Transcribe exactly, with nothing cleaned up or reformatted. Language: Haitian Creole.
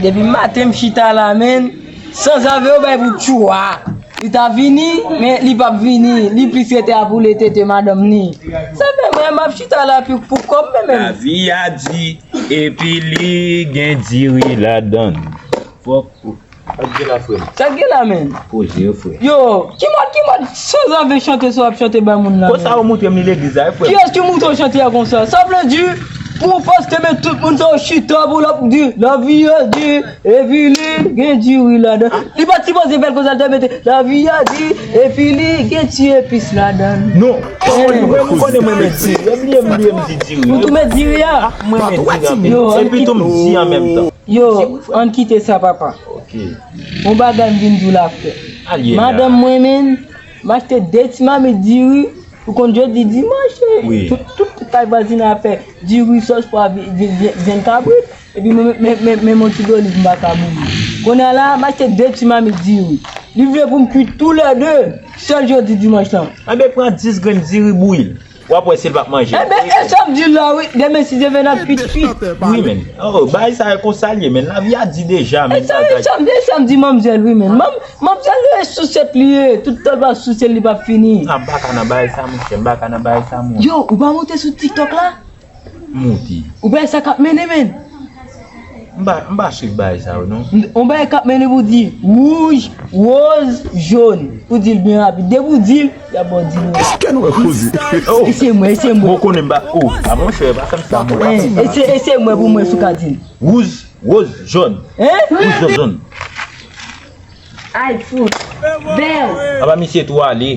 Depi maten m chita la, menn. Sanzave yo bay pou tchwa. Li ta vini, men li p ap vini. Li plis rete ap woule tete madanm ni. Sa fè mwen, m ap chita la pou, pou kòb mwen menm. Lavi a di, epi li gen diri ladan l. Fòk ou. Sa k gen la, frè m? Sa k gen la, menn? Poze yo, frè. Yo, ki mòd, ki mòd sanzave chante sa w ap chante bay moun la, menn? Konsa yo montre m li legliz la, wi, frè m. Kiyès ki montre w chante a konsa? Sa vle di, pou w poste, men tout moun sa yo chita pou l ap di, lavi a di, epi li gen diri ladan. Li pa t sipoze fè l konsa, l te mete, lavi a di, epi li gen ti epis ladan. Non. Kòman li, frè m, ou konnen mwen met diri. Epi li, li, li di diri. Ou tou met diri a? Mwen met diri an menm. Yo, epi tou m di an menm tan. Yo, ann kite sa, papa. Ok. Yon bagay m vin di w la, frè. Madanm mwen, menn, m achte de ti mamit diri. Ou konn jodi dimanch, tout, tout kay vwazinay ap fè diri, sòs pwa, vyann kabrit. Epi mwen, men, men, men, men yon ti doliv m pa ka bouyi. Kounye a la, m achte de ti mamit diri. Li vle pou m kuit toulède, sèl jodi dimanch lan. Enben, pran dis grenn diri, bouyi l. W ap wè si l p ap manje. Enben, e sa m di l la, wi. Demen, si Dye vle, n ap kuit, kuit. Wi, menn. Oh, bagay sa e konsa l ye, menn. Lavi a di deja, menn. E sa, e sa m di, e sa m di manmzèl, wi, menn. Manm, manmzèl, e sousèt li ye. Tout tan l pa sousèt, li p ap fini. Ah, m pa ka nan bagay sa, monchè. M pa ka nan bagay sa, monchè. Yo, ou pa monte sou TikTok la? Monte. Ou pa wè sa k ap mennen, menn? M pa, m pa swiv bagay sa yo, non. On bagay k ap mennen pou di wouj, woz, jòn. Pou di l byen rapid. Depi w di l, y ap ba w di l. Kèske nou wè koze? E se mwen, e se mwen. Bon, konnen m pa, oh, a monchè, pa fè m sa, mwen. E se, e se mwen pou mwen sou ka di l. Wouj, woz, jòn. Hein? Wouj, woz, jòn. Ay, fout. Bèl. Apa misye tou ale.